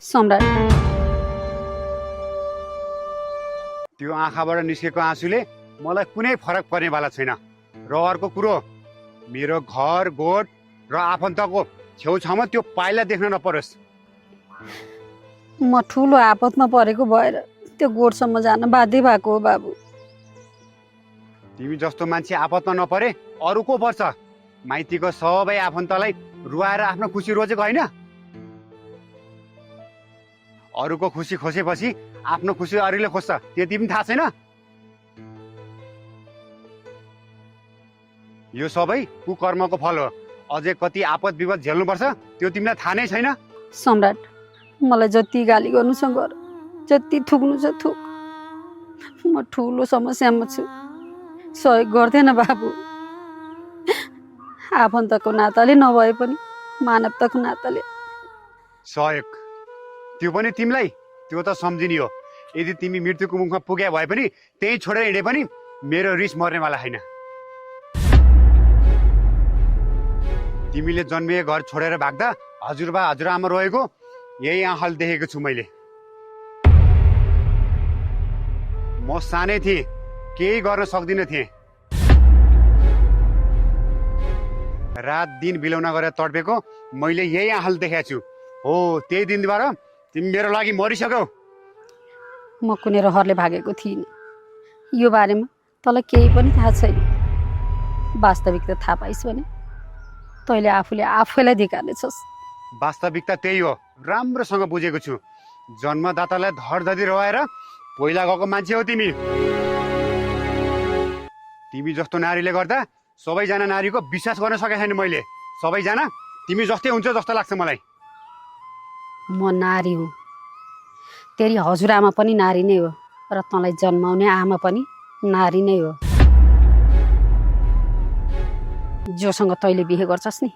सम्राट त्यो आँखाबाट निस्केको आँसुले मलाई कुनै फरक पर्नेवाला छैन र अर्को कुरो मेरो घर गोठ र आफन्तको छेउछाउमा त्यो पाइला देख्न नपरोस्। म ठुलो आपतमा परेको भएर त्यो गोठसम्म जान बाध्य भएको हो बाबु। तिमी जस्तो मान्छे आपतमा नपरे अरू को पर्छ? माइतीको सबै आफन्तलाई रुवाएर आफ्नो खुसी रोजेको होइन? अरूको खुसी खोसेपछि आफ्नो खुसी अरूले खोज्छ, त्यति पनि थाहा छैन? यो सबै कुकर्मको फल हो। अझै कति आपत विपद झेल्नुपर्छ त्यो तिमीलाई थाहा नै छैन? सम्राट मलाई जति गाली गर्नु छ गर, जति थुक्नु छ थुक। म ठुलो समस्यामा छु, सहयोग गर्दैन बाबु। आफन्तको नाताले नभए पनि मानवताको नाताले सहयोग त्यो पनि तिमीलाई? त्यो त सम्झिने हो। यदि तिमी मृत्युको मुखमा पुगे भए पनि त्यही छोडेर हिँडे पनि मेरो रिस मर्नेवाला होइन। तिमीले जन्मिए घर छोडेर भाग्दा हजुरबा हजुरआमा रोएको यही आँखाले देखेको छु मैले। म सानै थिएँ, केही गर्न सक्दिनँ थिएँ। रात दिन बिलौना गरेर तडपेको मैले यही आँखाले देखेको छु। हो, त्यही दिनबाट तिमी मेरो लागि मरिसक्यौ। म कुनै रहरले भागेको थिइनँ। यो बारेमा तँलाई केही पनि थाहा छैन। वास्तविकता थाहा पाइस् भने तैँले आफूले आफैलाई धिकार्नेछस्। वास्तविकता त्यही हो, राम्रोसँग बुझेको छु। जन्मदातालाई धरधरी रोएर पहिला गएको मान्छे हो तिमी। तिमी जस्तो नारीले गर्दा सबैजना नारीको विश्वास गर्न सकेको छैन मैले। सबैजना तिमी जस्तै हुन्छ जस्तो लाग्छ मलाई। म नारी हुँ, तेरी हजुरआमा पनि नारी नै हो र तँलाई जन्माउने आमा पनि नारी नै हो। जोसँग तैँले बिहे गर्छस् नि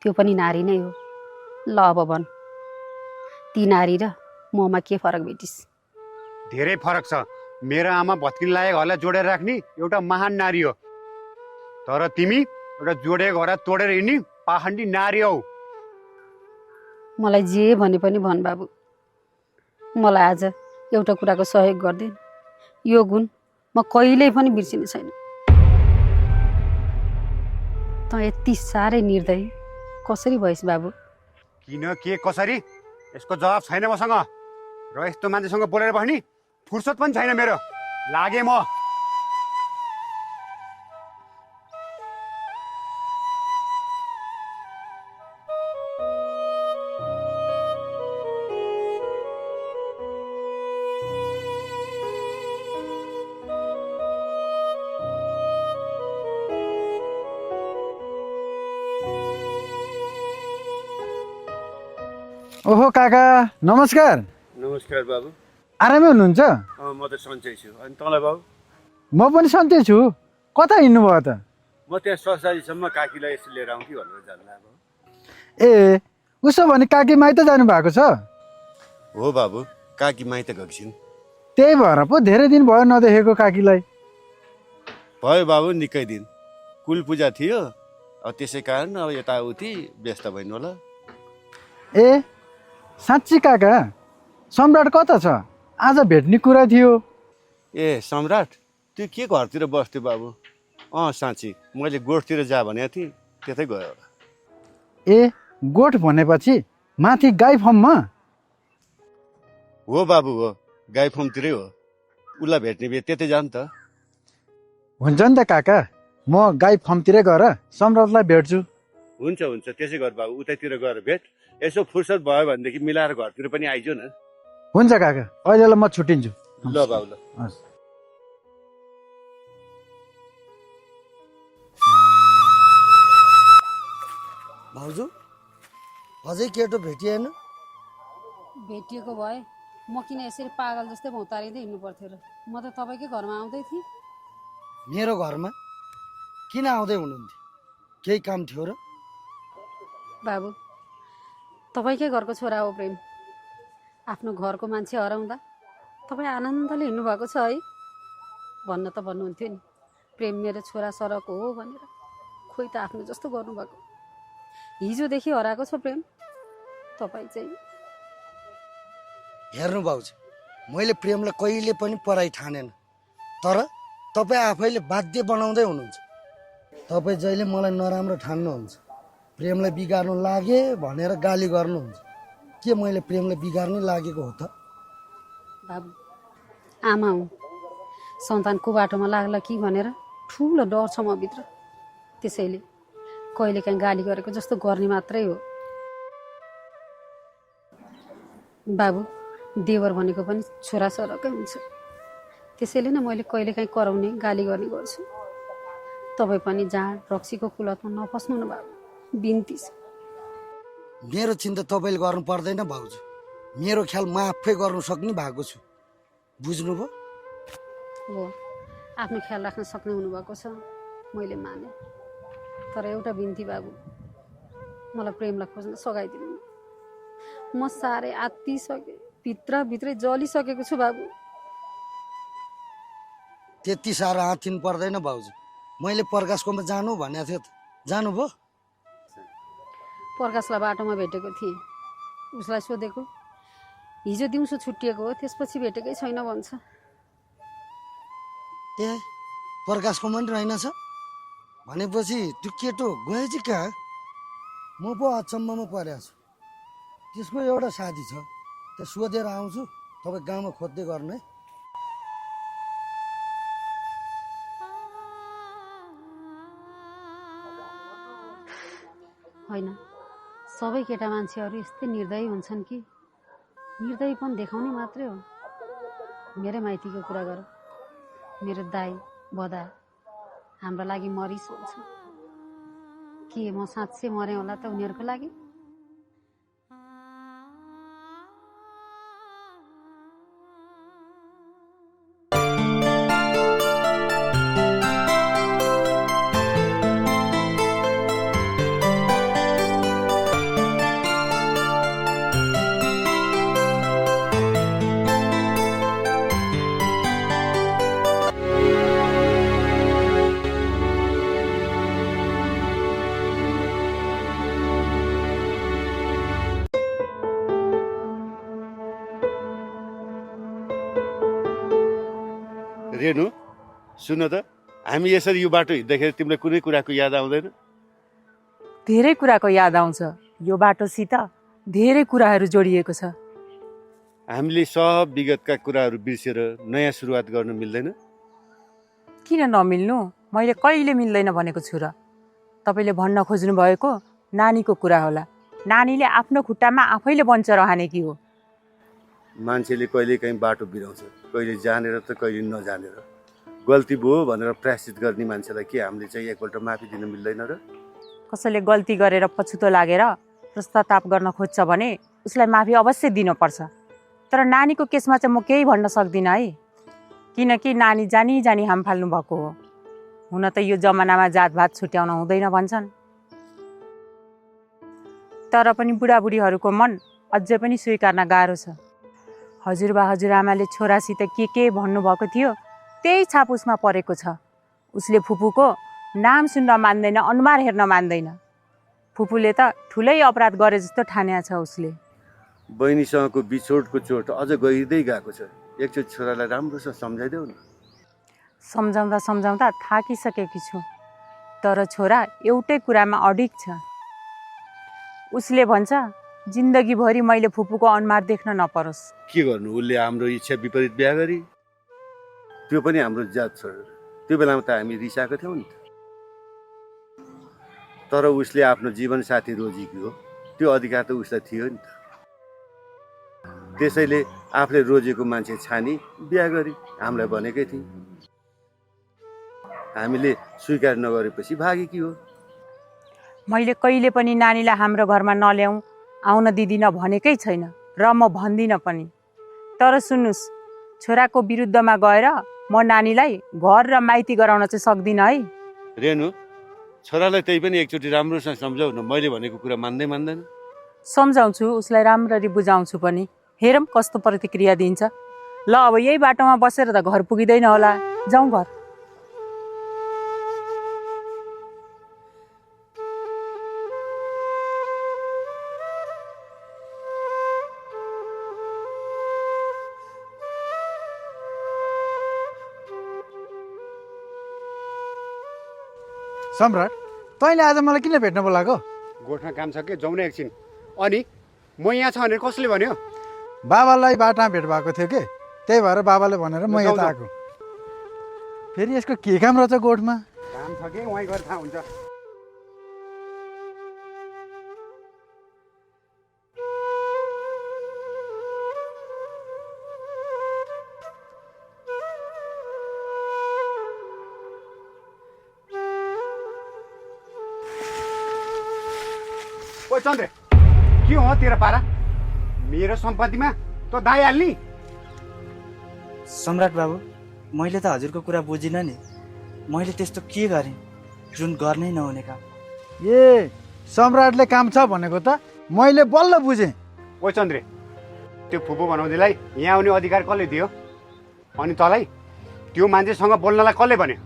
त्यो पनि नारी नै हो। ल अब भन्, ती नारी र ममा के फरक भेटिस्? धेरै फरक छ। मेरो आमा भत्किन लागेको घरलाई जोडेर राख्ने एउटा महान नारी हो, तर तिमी एउटा जोडेको घर तोडेर हिँड्ने पाखण्डी नारी हौ। मलाई जे भने पनि भन् बाबु, मलाई आज एउटा कुराको सहयोग गर्दैन। यो गुण म कहिल्यै पनि बिर्सिने छैन। तँ यति साह्रै निर्दयी कसरी भइस् बाबु? किन, के, कसरी, यसको जवाब छैन मसँग। र यस्तो मान्छेसँग बोलेर बस्ने फुर्सद पनि छैन मेरो। लागे म। ओहो काका, नमस्कार। नमस्कार बाबु। आरामै हुनुहुन्छ? म त सन्चै छु। अनि तँलाई बाबु? म पनि सन्चै छु। कता हिँड्नुभयो त? म त्यहाँ ससारीसम्म काकीलाई यसो लिएर आउँ कि भनेर जानु लाग्यो। ए, उसो भने काकी माइत जानु भएको छ? हो बाबु, काकी माइत गएको छिन्। त्यही भएर पो धेरै दिन भयो नदेखेको काकीलाई। भयो बाबु, निकै दिन। कुल पूजा थियो, अब त्यसै कारण अब यताउति व्यस्त भइनु होला। ए, साँच्ची काका, सम्राट कता छ? आज भेट्ने कुरा थियो। ए सम्राट, त्यो के घरतिर बस्थ्यो बाबु? साँच्ची मैले गोठतिर जा भनेको थिएँ, त्यतै गयो होला। ए, गोठ भनेपछि माथि गाई फर्ममा? हो बाबु, हो, गाई फर्मतिरै हो। उसलाई भेट्ने भए त्यतै जा नि त। हुन्छ नि त काका, म गाई फर्मतिरै गएर सम्राटलाई भेट्छु। हुन्छ हुन्छ, त्यसै गर बाबु, उतैतिर गएर भेट। यसो फुर्सद भयो भनेदेखि मिलाएर घरतिर पनि आइजो न। हुन्छ काका, अहिलेलाई म छुट्टिन्छु। ल बाबु, ल। हस्। भाउजू, अझै केटो भेटिएन? भेटिएको भए म किन यसरी पागल जस्तै भौतारिँदै हिँड्नु पर्थ्यो र? म त तपाईँकै घरमा आउँदै थिएँ। मेरो घरमा किन आउँदै हुनुहुन्थ्यो? केही काम थियो र? बाबु, तपाईँकै घरको छोरा हो प्रेम। आफ्नो घरको मान्छे हराउँदा तपाईँ आनन्दले हिँड्नुभएको छ है? भन्न त भन्नुहुन्थ्यो नि, प्रेम मेरो छोरा सरको हो भनेर। खोइ त आफ्नो जस्तो गर्नुभएको। हिजोदेखि हराएको छ प्रेम। तपाईँ चाहिँ हेर्नु बाउजी, मैले प्रेमलाई कहिले पनि पराई ठानेन, तर तपाईँ आफैले बाध्य बनाउँदै हुनुहुन्छ। तपाईँ जहिले मलाई नराम्रो ठान्नुहुन्छ, प्रेमलाई बिगार्नु लागे भनेर गाली गर्नुहुन्छ। के मैले प्रेमलाई बिगार्नै लागेको हो त? बाबु, आमा हुँ, सन्तानको बाटोमा लाग्ला कि भनेर ठुलो डर छ म भित्र। त्यसैले कहिलेकाहीँ गाली गरेको जस्तो गर्ने मात्रै हो। बाबु, देवर भनेको पनि छोरा सरकै हुन्छ। त्यसैले नै मैले कहिलेकाहीँ कराउने गाली गर्ने गर्छु। तपाईँ पनि जाँड रक्सीको कुलतमा नफस्नु न बाबु, बिन्ती छ। मेरो चिन्ता तपाईँले गर्नु पर्दैन भाउजू, मेरो ख्याल म आफै गर्नु सक्ने भएको छु। बुझ्नुभयो? हो, आफ्नो ख्याल राख्न सक्ने हुनुभएको छ, मैले माने। तर एउटा बिन्ती बाबु, मलाई प्रेमलाई खोज्न सघाइदिनु। म साह्रै आत्तिसकेँ, भित्रभित्रै जलिसकेको छु बाबु। त्यति साह्रो आँतिनु पर्दैन भाउजू। मैले प्रकाशकोमा जानु भनेको थियो त, जानुभयो? प्रकाशलाई बाटोमा भेटेको थिएँ, उसलाई सोधेको, हिजो दिउँसो छुट्टिएको हो, त्यसपछि भेटेकै छैन भन्छ। ए, प्रकाशकोमा पनि रहेनछ भनेपछि त्यो केटो गयो चाहिँ कहाँ? म पो अचम्ममा परेको छु। त्यसको एउटा साथी छ, त्यो सोधेर आउँछु। तपाईँ गाउँमा खोज्दै गर्नु है। होइन, सबै केटा मान्छेहरू यस्तै निर्दयी हुन्छन् कि? निर्दयीपन देखाउने मात्रै हो। मेरै माइतीको कुरा गर, मेरो दाई बदा हाम्रो लागि मरिस हुन्छ। के म साँच्चै मरेँ होला त उनीहरूको लागि? रेणु, सुन त, हामी यसरी यो बाटो हिँड्दाखेरि तिमीलाई कुनै कुराको याद आउँदैन? धेरै कुराको याद आउँछ। यो बाटोसित धेरै कुराहरू जोडिएको छ। हामीले सब विगतका कुराहरू बिर्सेर नयाँ सुरुवात गर्न मिल्दैन? किन नमिल्नु? मैले कहिले मिल्दैन भनेको छु र? तपाईँले भन्न खोज्नु भएको नानीको कुरा होला। नानीले आफ्नो खुट्टामा आफैले बञ्चर हानेकी हो। मान्छेले कहिले काहीँ बाटो बिराउँछ, कहिले जानेर त कहिले नजानेर। गल्ती भयो भनेर प्रायश्चित गर्ने मान्छेलाई के हामीले चाहिँ एकपल्ट माफी दिन मिल्दैन र? कसैले गल्ती गरेर पछुतो लागेर पश्चाताप गर्न खोज्छ भने उसलाई माफी अवश्य दिनुपर्छ। तर नानीको केसमा चाहिँ म केही भन्न सक्दिनँ है, किनकि नानी जानी जानी हाम फाल्नु भएको हो। हुन त यो जमानामा जातभात छुट्याउन हुँदैन भन्छन्, तर पनि बुढाबुढीहरूको मन अझै पनि स्वीकार्न गाह्रो छ। हजुरबा हजुरआमाले छोरासित के भन्नुभएको थियो त्यही छाप उसमा परेको छ। उसले फुपूको नाम सुन्न मान्दैन, अनुहार हेर्न मान्दैन। फुपूले त ठुलै अपराध गरे जस्तो ठान्या छ उसले। बहिनीसँगको बिछोडको चोट अझ गहिर्दै गएको छ। एकचोटि छोरालाई राम्रोसँग सम्झाइदेऊ न। सम्झाउँदा सम्झाउँदा थाकिसकेकी छु, तर छोरा एउटै कुरामा अडिग छ। उसले भन्छ जिन्दगीभरि मैले फुपूको अनुहार देख्न नपरोस्। के गर्नु, उसले हाम्रो इच्छा विपरीत बिहा गरी, त्यो पनि हाम्रो जात छोडेर। त्यो बेलामा त हामी रिसाएको थियौँ नि त। तर उसले आफ्नो जीवनसाथी रोजेकी हो, त्यो अधिकार त उसलाई थियो नि त। त्यसैले आफूले रोजेको मान्छे छानी बिहा गरी हामीलाई भनेकै थिए। हामीले स्वीकार नगरेपछि भागेकी हो। मैले कहिले पनि नानीलाई हाम्रो घरमा नल्याउँ, आउन दिदिनँ भनेकै छैन र म भन्दिनँ पनि। तर सुन्नुहोस्, छोराको विरुद्धमा गएर म नानीलाई घर र माइती गराउन चाहिँ सक्दिनँ है। रेणु, छोरालाई त्यही पनि एकचोटि राम्रोसँग सम्झाउ न। मैले भनेको कुरा मान्दैन। सम्झाउँछु, उसलाई राम्ररी बुझाउँछु पनि। हेरौँ कस्तो प्रतिक्रिया दिन्छ। ल अब यही बाटोमा बसेर त घर पुगिँदैन होला, जाउँ घर। सम्राट तैँले आज मलाई किन भेट्न बोलाएको? गोठमा काम छ कि जाउँ न एकछिन। अनि म यहाँ छ भनेर कसले भन्यो? बाबालाई बाटामा भेट भएको थियो कि त्यही भएर बाबाले भनेर म यता आएको। फेरि यसको के काम रहेछ गोठमा? काम छ कि वहीँ गएर थाहा हुन्छ। ओ चन्द्रे, के हो तेरो पारा? मेरो सम्पत्तिमा त दाइ हाल्ने? सम्राट बाबु, मैले त हजुरको कुरा बुझिनँ नि। मैले त्यस्तो के गरेँ जुन गर्नै नहुने काम? ए सम्राटले काम छ भनेको त मैले बल्ल बुझेँ। ओ चन्द्रे, त्यो फुपू बनाउँदैलाई यहाँ आउने अधिकार कसले दियो? अनि तँलाई त्यो मान्छेसँग बोल्नलाई कसले भन्यो?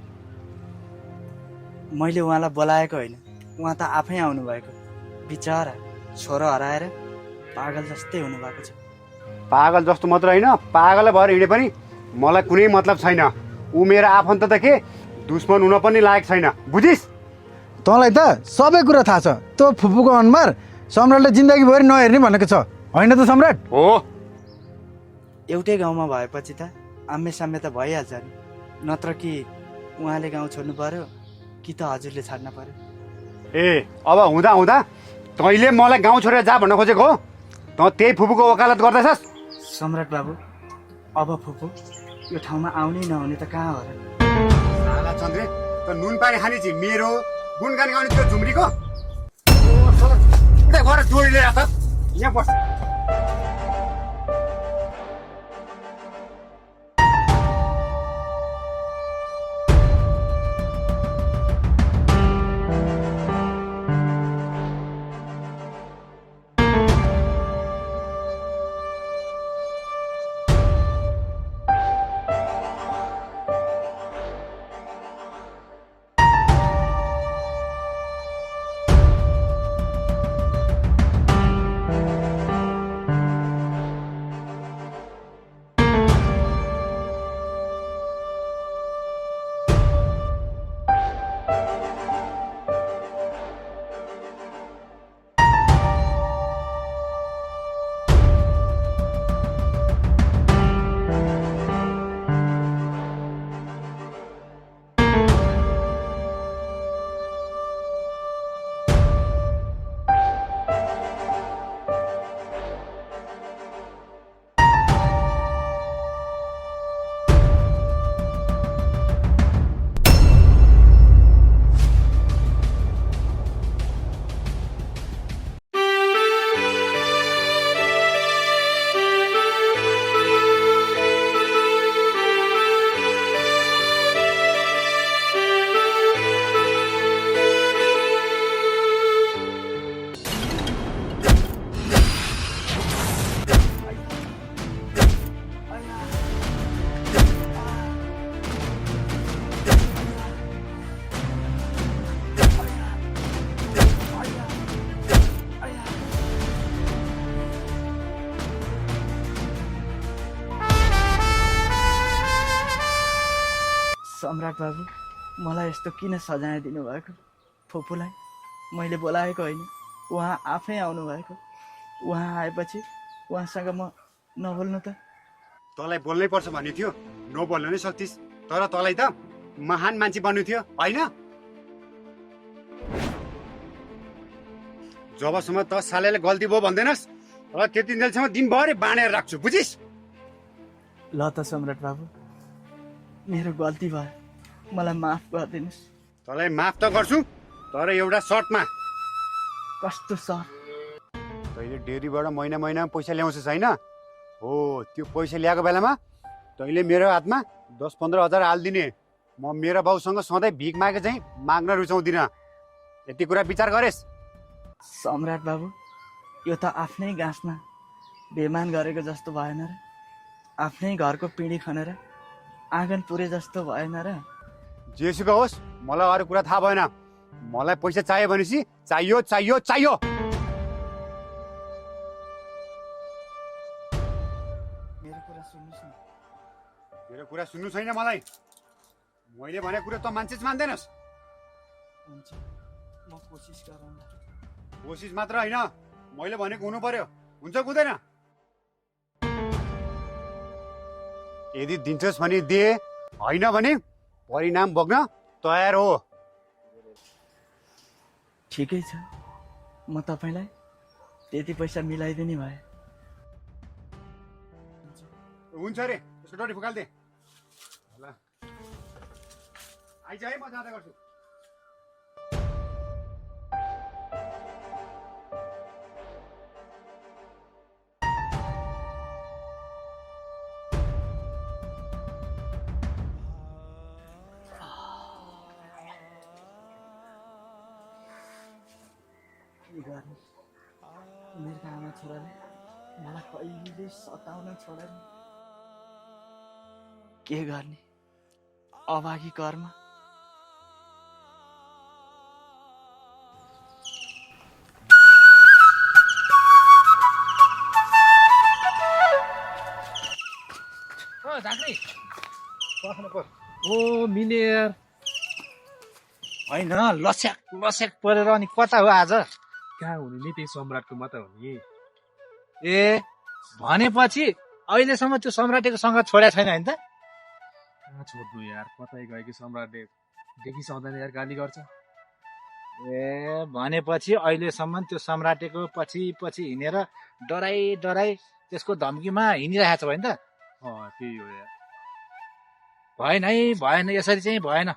मैले उहाँलाई बोलाएको होइन, उहाँ त आफै आउनुभएको। बिचरा छोरो हराएर पागल जस्तै हुनुभएको छ। पागल जस्तो मात्र होइन, पागल भएर हिँडे पनि मलाई कुनै मतलब छैन। ऊ मेरो आफन्त त के दुश्मन हुन पनि लायक छैन, बुझिस्? तँलाई त सबै कुरा थाहा छ। त्यो फुपूको अनुहार सम्राटले जिन्दगीभरि नहेर्ने भनेको छ, होइन त सम्राट? हो, एउटै गाउँमा भएपछि त आम्मे साम्य त भइहाल्छ नि। नत्र कि उहाँले गाउँ छोड्नु पर्यो कि त हजुरले छाड्न पर्यो? ए अब हुँदा हुँदा तैँले मलाई गाउँ छोडेर जा भन्न खोजेको हो? तँ त्यही फुपूको वकालत गर्दैछस्? सम्राट बाबु, अब फुपू यो ठाउँमा आउनै नहुने त कहाँ हो र? साला चन्द्रे, त नुन पानी खाने चाहिँ मेरो गुणगान गाउने त्यो झुम्रीको उता गएर जोडी लिएर त यहाँ बस। सम्राट बाबु, मलाई यस्तो किन सजाय दिनुभएको? फुपूलाई मैले बोलाएको होइन, उहाँ आफै आउनुभएको। उहाँ आएपछि उहाँसँग म नबोल्नु त? तँलाई बोल्नै पर्छ भन्ने थियो, नबोल्न नै सक्थिस्। तर तँलाई त महान मान्छे बन्नु थियो, होइन? जबसम्म त सालेले गल्ती भयो भन्दैनस् र त्यति जेलसम्म दिनभरि बाँडेर राख्छु, बुझिस्? ल त सम्राट बाबु, मेरो गल्ती भयो, मलाई माफ गरिदिनुहोस्। तँलाई माफ त गर्छु, तर एउटा सर्टमा। कस्तो सर? तैँले डेरीबाट महिना महिनामा पैसा ल्याउँछस् होइन? हो, त्यो पैसा ल्याएको बेलामा तैँले मेरो हातमा 10-15 हजार हालिदिने। म मेरो बाउसँग सधैँ भिख मागे चाहिँ माग्न रुचाउँदिनँ। यति कुरा विचार गरेस्? सम्राट बाबु, यो त आफ्नै गाँसमा बेमान गरेको जस्तो भएन र? आफ्नै घरको पिँढी खनेर आँगन पुरे जस्तो भएन र? जेसुकै होस्, मलाई अरू कुरा थाहा भएन। मलाई पैसा चाहियो भनेपछि चाहियो चाहियो चाहियो। मेरो कुरा सुन्नुहोस् न। मेरो कुरा सुन्नु छैन मलाई। मैले भनेको कुरा त मान्छे मान्दैनस्। हुन्छ म कोसिस गरौँला। कोसिस मात्र होइन, मैले भनेको हुनु पर्यो। हुन्छ हुँदैन? यदि दिन्छस् भने दे, होइन भने परिणाम भोग्न तयार हो। ठिकै छ, म तपाईँलाई त्यति पैसा मिलाइदिने भए। हुन्छ अरे, त्यसको डोरी फुकाल्दे। ल आइज है, म जाँदै गर्छु। के गर्ने, मेरो आमा छोराले मलाई कहिले सताउन छोडेन। के गर्ने, अभागी कर्म। झाँक्री ओ मिनेर होइन, लस्याक लस्याक परेर अनि कता हो आज? कहाँ हुनु नि, त्यही सम्राटको मात्र हो नि। ए भनेपछि अहिलेसम्म त्यो सम्राटेको सँग छोड्या छैन होइन त? कहाँ छोड्नु यार, कतै गएकी सम्राटले देखिसक्दैन यार, गाली गर्छ। ए भनेपछि अहिलेसम्म त्यो सम्राटेको पछि पछि हिँडेर डराई डराई त्यसको धम्कीमा हिँडिरहेको छ होइन त? त्यही हो यार। भएन है, भएन, यसरी चाहिँ भएन।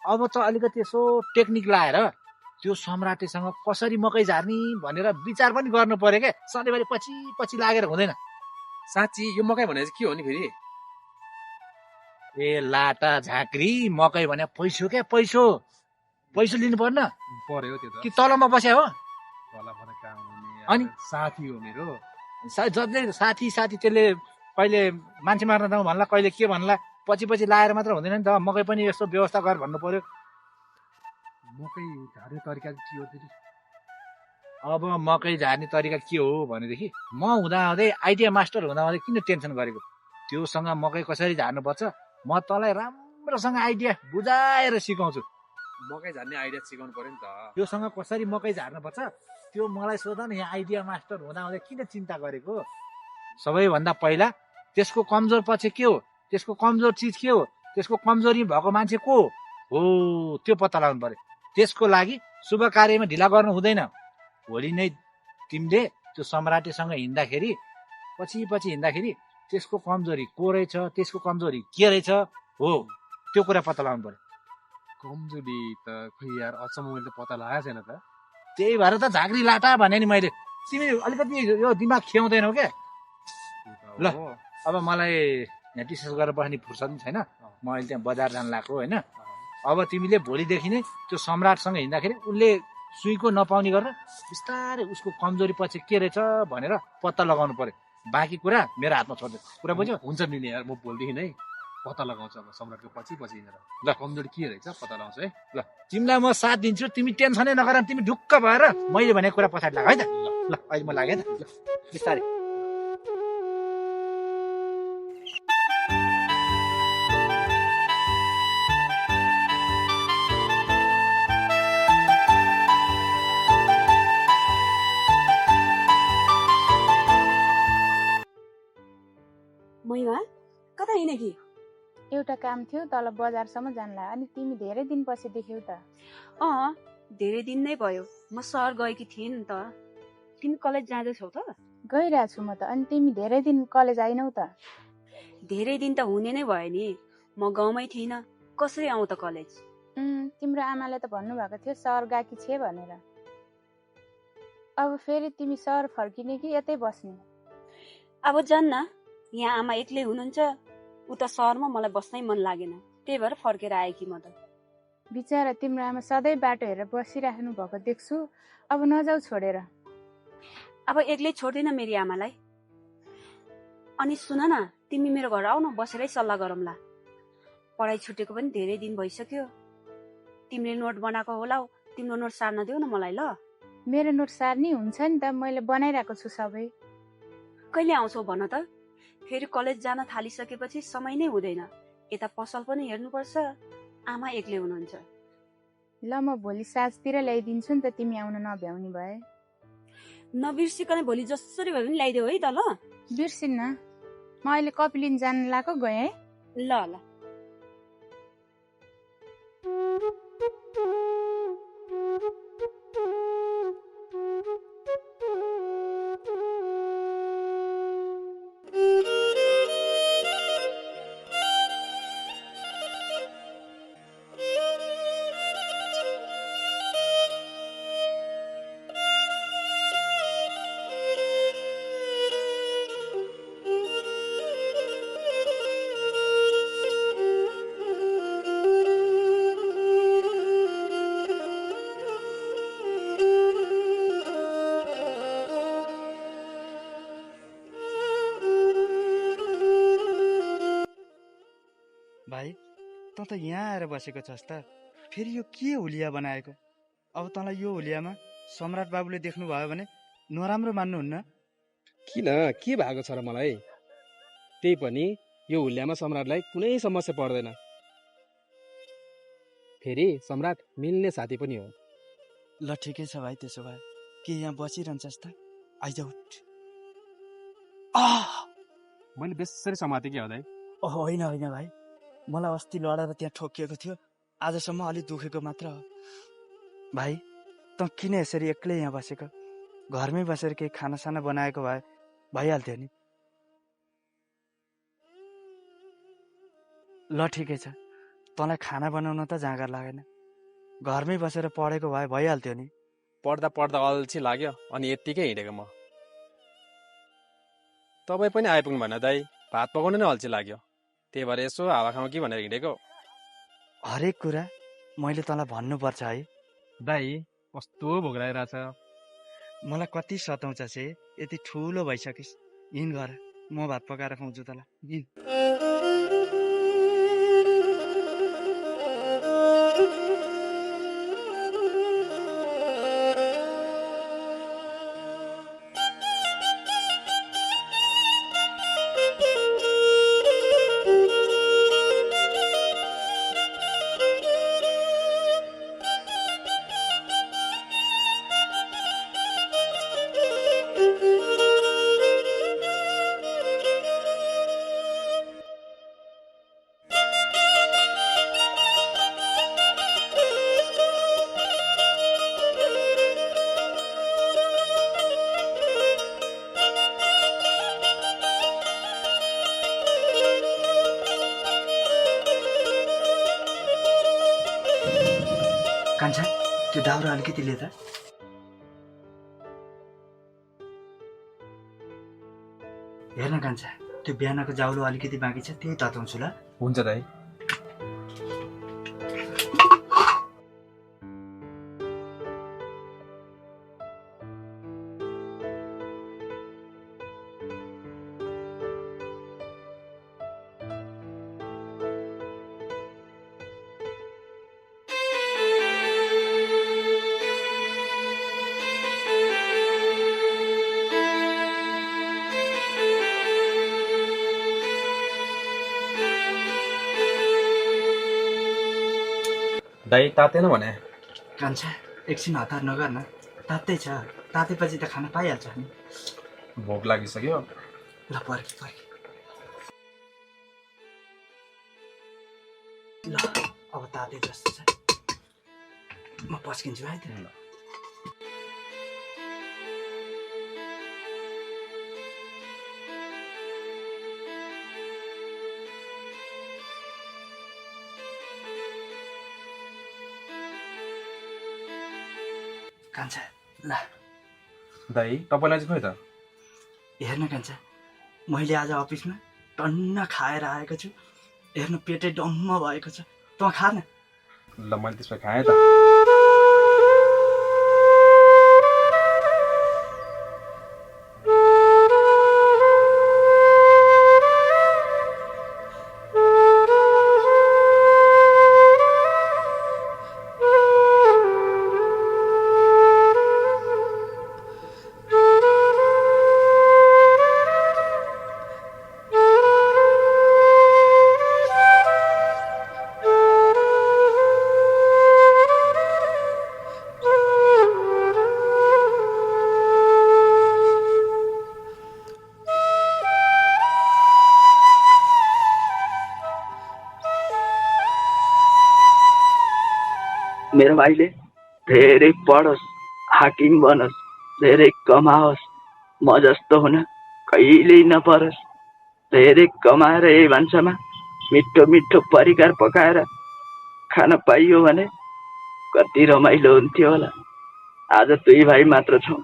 अब त अलिकति यसो टेक्निक लाएर त्यो सम्राटेसँग कसरी मकै झार्ने भनेर विचार पनि गर्नु पर्यो क्या। सधैँभरि पछि पछि लागेर हुँदैन। साँच्ची यो मकै भने चाहिँ के हो नि फेरि? ए लाटा झाँक्री, मकै भने पैसो क्या, पैसो पैसो लिनु पर्न पर्यो त्यो त। कि तलमा बस्या हो? तल भने कहाँ हुनु नि यार, अनि? साथी हो मेरो। जसले साथी साथी त्यसले कहिले मान्छे मार्न जाउँ भन्ला, कहिले के भन्ला, पछि पछि लाएर मात्र हुँदैन नि त। मकै पनि यस्तो व्यवस्था गर भन्नु पर्यो। मकै झार्ने तरिका चाहिँ के हो फेरि? अब मकै झार्ने तरिका के हो भनेदेखि, म हुँदाहुँदै आइडिया मास्टर हुँदाहुँदै किन टेन्सन गरेको? त्योसँग मकै कसरी झार्नुपर्छ म तँलाई राम्रोसँग आइडिया बुझाएर सिकाउँछु। मकै झार्ने आइडिया सिकाउनु पर्यो नि त। त्योसँग कसरी मकै झार्नुपर्छ त्यो मलाई सोध न। यहाँ आइडिया मास्टर हुँदाहुँदै किन चिन्ता गरेको? सबैभन्दा पहिला त्यसको कमजोर पछि के हो, त्यसको कमजोर चिज के हो, त्यसको कमजोरी भएको मान्छे को हो त्यो पत्ता लगाउनु पर्यो। त्यसको लागि शुभ कार्यमा ढिला गर्नु हुँदैन। भोलि नै तिमीले त्यो सम्राटेसँग हिँड्दाखेरि पछि पछि हिँड्दाखेरि त्यसको कमजोरी को रहेछ, त्यसको कमजोरी के रहेछ हो त्यो कुरा पत्ता लगाउनु पर्यो। कमजोरी त खै यार, अचम्म मैले त पत्ता लगाएको छैन त। त्यही भएर त झाँक्री लाटा भने नि मैले। तिमी अलिकति यो दिमाग खियाउँदैनौ क्या। ल अब मलाई यहाँ डिस्कस गरेर बस्ने फुर्सद पनि छैन। म अहिले त्यहाँ बजार जान लाग्यो होइन। अब तिमीले भोलिदेखि नै त्यो सम्राटसँग हिँड्दाखेरि उसले सुईको नपाउने गरेर बिस्तारै उसको कमजोरी पछि के रहेछ भनेर पत्ता लगाउनु पर्यो। बाँकी कुरा मेरो हातमा छोड्दै। कुरा बुझ्यौ? हुन्छ मिल्ने यार, म भोलिदेखि नै पत्ता लगाउँछु अब सम्राटको पछि पछि हिँडेर। ल कमजोरी के रहेछ पत्ता लगाउँछु है। ल तिमीलाई म साथ दिन्छु, तिमी टेन्सनै नगर। तिमी ढुक्क भएर मैले भनेको कुरा पछाडि लाग है त। ल अहिले म लागेँ है त। ल बिस्तारै। महिमा कता हिँडे कि? एउटा काम थियो, तल बजारसम्म जानला। अनि तिमी धेरै दिनपछि देख्यौ त। धेरै दिन नै भयो। म सहर गएकी थिएँ नि त। तिमी कलेज जाँदैछौ त? गइरहेको छु म त। अनि तिमी धेरै दिन कलेज आइनौ त? धेरै दिन त हुने नै भयो नि। म गाउँमै थिइनँ, कसरी आउँ त कलेज? तिम्रो आमाले त भन्नुभएको थियो सहर गएकी छे भनेर। अब फेरि तिमी सहर फर्किने कि यतै बस्ने? अब जान्न, यहाँ आमा एक्लै हुनुहुन्छ। उता सहरमा मलाई बस्नै मन लागेन, त्यही भएर फर्केर आएँ कि म त। बिचरा तिम्रो आमा सधैँ बाटो हेरेर बसिराख्नु भएको देख्छु। अब नजाऊ छोडेर। अब एक्लै छोड्दैन मेरी आमालाई। अनि सुन न, तिमी मेरो घर आऊ न, बसेरै सल्लाह गरौँला। पढाइ छुटेको पनि धेरै दिन भइसक्यो। तिमीले नोट बनाएको होला, तिम्रो नोट सार्न देऊ न मलाई। ल मेरो नोट सार्नी हुन्छ नि त, मैले बनाइरहेको छु सबै। कहिले आउँछौ भन त? फेरि कलेज जान थालिसकेपछि समय नै हुँदैन। यता पसल पनि हेर्नुपर्छ, आमा एक्लै हुनुहुन्छ। ल म भोलि साँझतिर ल्याइदिन्छु नि त तिमी आउन नभ्याउने भए। नबिर्सिकन भोलि जसरी भए पनि ल्याइदेऊ है त ल। बिर्सिन्न, म अहिले कपी लिन जान लाएको गएँ है। ल ल। भाइ तँ त यहाँ आएर बसेको छस् त, फेरि यो के हुलिया बनाएको? अब तँलाई यो हुलियामा सम्राट बाबुले देख्नुभयो भने नराम्रो मान्नुहुन्न? किन, के भएको छ र मलाई? त्यही पनि यो हुलियामा सम्राटलाई कुनै समस्या पर्दैन। फेरि सम्राट मिल्ने साथी पनि हो। ल ठिकै छ भाइ, त्यसो भए के यहाँ बसिरहन्छस् त? आइज उठ। मैले बेसरी समातेँ कि हदै? होइन होइन भाइ, मलाई अस्ति लडेर त्यहाँ ठोकिएको थियो, आजसम्म अलिक दुखेको मात्र हो। भाइ तँ किन यसरी एक्लै यहाँ बसेको? घरमै बसेर केही खानासाना बनाएको भए भइहाल्थ्यो नि। ल ठिकै छ, तँलाई खाना बनाउन त जाँगर लागेन, घरमै बसेर पढेको भए भइहाल्थ्यो नि। पढ्दा पढ्दा अल्छी लाग्यो अनि यत्तिकै हिँडेको म। तपाईँ पनि आइपुग्नु भएन दाइ, भात पकाउनु नै अल्छी लाग्यो, त्यही भएर यसो हावा खाउँ कि भनेर हिँडेको। हरेक कुरा मैले तँलाई भन्नुपर्छ है? दाइ कस्तो भोक लागिरहेछ। मलाई कति सताउँछ से, यति ठुलो भइसकिस्। हिँड घर, म भात पकाएर खुवाउँछु तँलाई, हिँड। कान्छा त्यो दाउरा अलिकति ले त। हेर्न कान्छा, त्यो बिहानको जाउलो अलिकति बाँकी छ, त्यही तताउँछु ल। हुन्छ दाइ। दाइ तातेन भने? कान्छा एकछिन हतार नगर न, तातै छ, तातेपछि त खाना पाइहाल्छ नि। भोक लागिसक्यो। ल पर्खी पर्खी। ल अब ताते जस्तो छ, म पस्किन्छु है त। कान्छा ल। दाइ तपाईँलाई चाहिँ खोइ त? हेर्न कान्छा, मैले आज अफिसमा टन्न खाएर आएको छु, हेर्नु पेटै डम्म भएको छ, तँ खा न। ल मैले त्यसमा खाएँ त। मेरो भाइले धेरै पढोस्, हाकिम बनोस्, धेरै कमाओस्, म जस्तो हुन कहिल्यै नपरोस्। धेरै कमाएर यही भान्सामा मिठो मिठो परिकार पकाएर खान पाइयो भने कति रमाइलो हुन्थ्यो होला। आज 2 भाइ मात्र छौँ,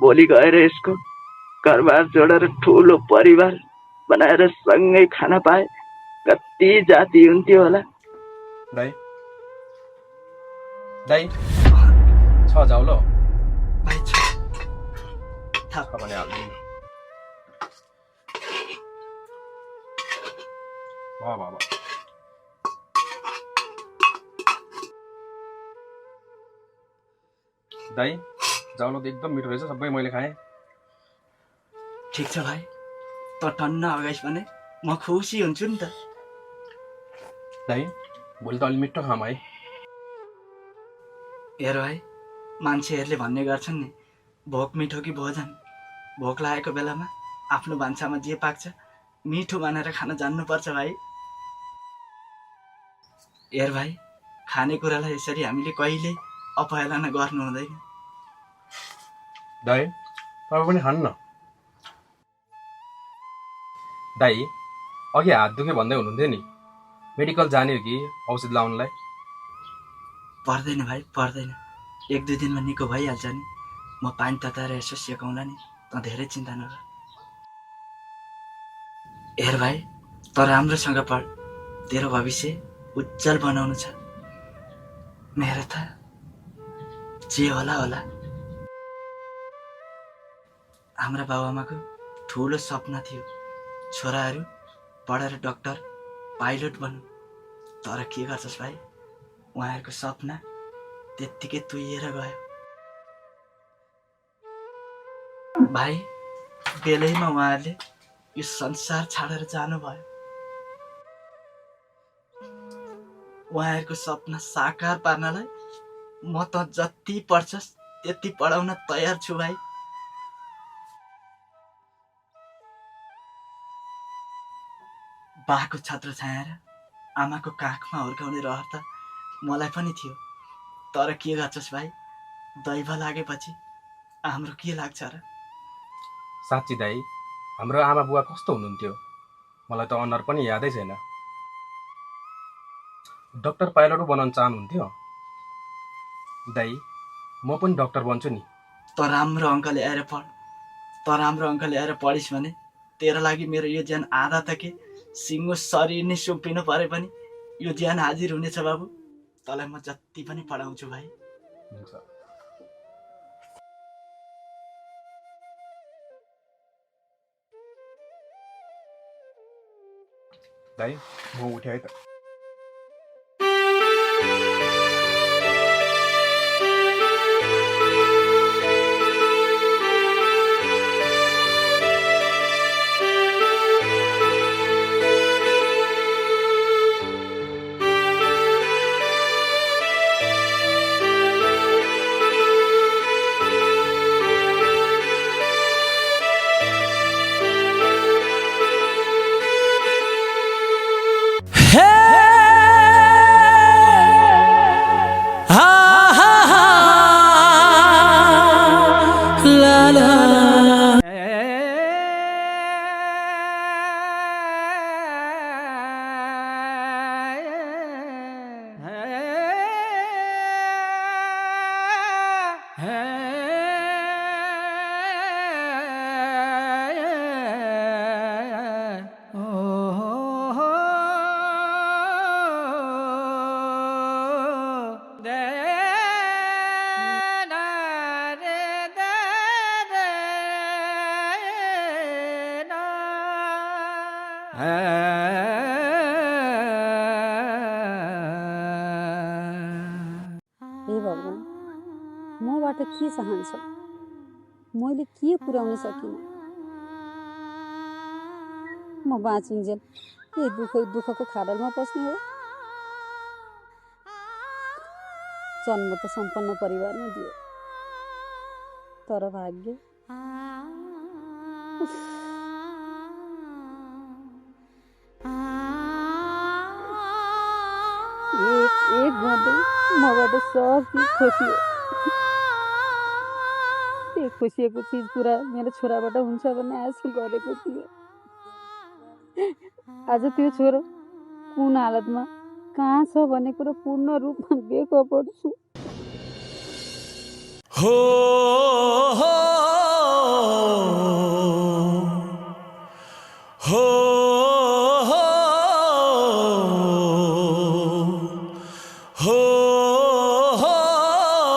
भोलि गएर यसको घरबार जोडेर ठुलो परिवार बनाएर सँगै खान पाए कति जाति हुन्थ्यो होला। दाइ दाइ छ जाऊ ल भाइ थाहा भने हाल्दिनु वाह वाह वाह। दाइ जाउलो त एकदम मिठो रहेछ, सबै मैले खाएँ। ठिक छ भाइ, त टन्न अगाइस भने म खुसी हुन्छु नि त। दाइ भोलि त अलि मिठो खाम है। हेर भाइ, मान्छेहरूले भन्ने गर्छन् नि, भोक मिठो कि भोजन। भोक लागेको बेलामा आफ्नो भान्सामा जे पाक्छ मिठो मानेर खान जान्नुपर्छ भाइ। हेर भाइ, खानेकुरालाई यसरी हामीले कहिले अपहेलना गर्नु हुँदैन। दाइ तपाईँ पनि खानु न। दाइ अघि हात दुखे भन्दै हुनुहुन्थ्यो नि, मेडिकल जाने हो कि औषध लाउनलाई? पर्दैन भाइ, पर्दैन। 1-2 दिनमा निको भइहाल्छ नि। म पानी तताएर यसो सेकाउँला नि, त धेरै चिन्ता नगर। हेर भाइ, त राम्रोसँग पढ, तेरो भविष्य उज्जवल बनाउनु छ। मेरो त जे होला होला। हाम्रा बाबुआमाको ठुलो सपना थियो, छोराहरू पढेर डाक्टर पाइलट बन्नु। तर के गर्छस् भाइ, उहाँहरूको सपना त्यत्तिकै तुइएर गयो। भाइ, बेलैमा उहाँहरूले यो संसार छाडेर जानुभयो। उहाँहरूको सपना साकार पार्नलाई म त जति पढ्छस् त्यति पढाउन तयार छु भाइ। बाको छत्र छाएर आमाको काखमा हुर्काउने रहर त मलाई पनि थियो। तर के गर्छस् भाइ, दैव लागेपछि हाम्रो के लाग्छ र? साँच्ची दाइ, हाम्रो आमा बुवा कस्तो हुनुहुन्थ्यो, मलाई त अनुहार पनि यादै छैन। डाक्टर पाइलट बनाउन चाहनुहुन्थ्यो? दाइ म पनि डाक्टर बन्छु नि। त राम्रो अङ्क ल्याएर पढ, त राम्रो अङ्क ल्याएर पढिस् भने तेरो लागि मेरो यो ज्यान आधा त के सिङ्गो शरीर नै सुम्पिनु परे पनि यो ज्यान हाजिर हुनेछ बाबु। तँलाई म जति पनि पढाउँछु भाइ। दाइ म उठेँ है त। हे भगवान्, मबाट के चाहन्छ? मैले के पुर्याउन सकिनँ? म बाँचिन्जेल यही दुःखको खाडलमा पस्ने हो? जन्म त सम्पन्न परिवारमा दियो, तर भाग्य एक एक गर्दै मबाट सब चिज खोसियो। त्यो खोसिएको चिज पुरा मेरो छोराबाट हुन्छ भन्ने आशा गरेको थियो। आज त्यो छोरो कुन हालतमा कहाँ छ भन्ने कुरो पूर्ण रूपमा देखो पर्छु। हो हो हो हो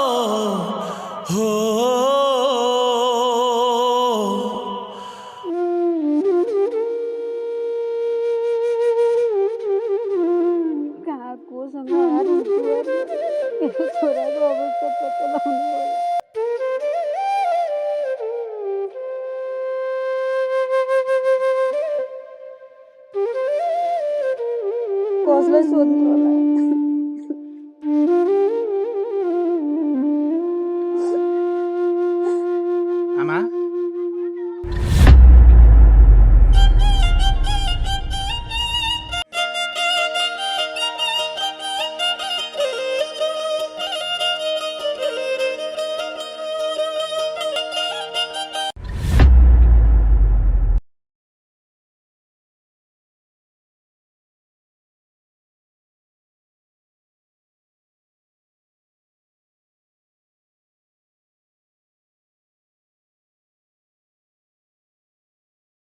हो कहाँ कोसँग हात दुवार मेरो छोराको अवस्था पत्ता लगाउनु होला। कसलाई सोध्नु होला?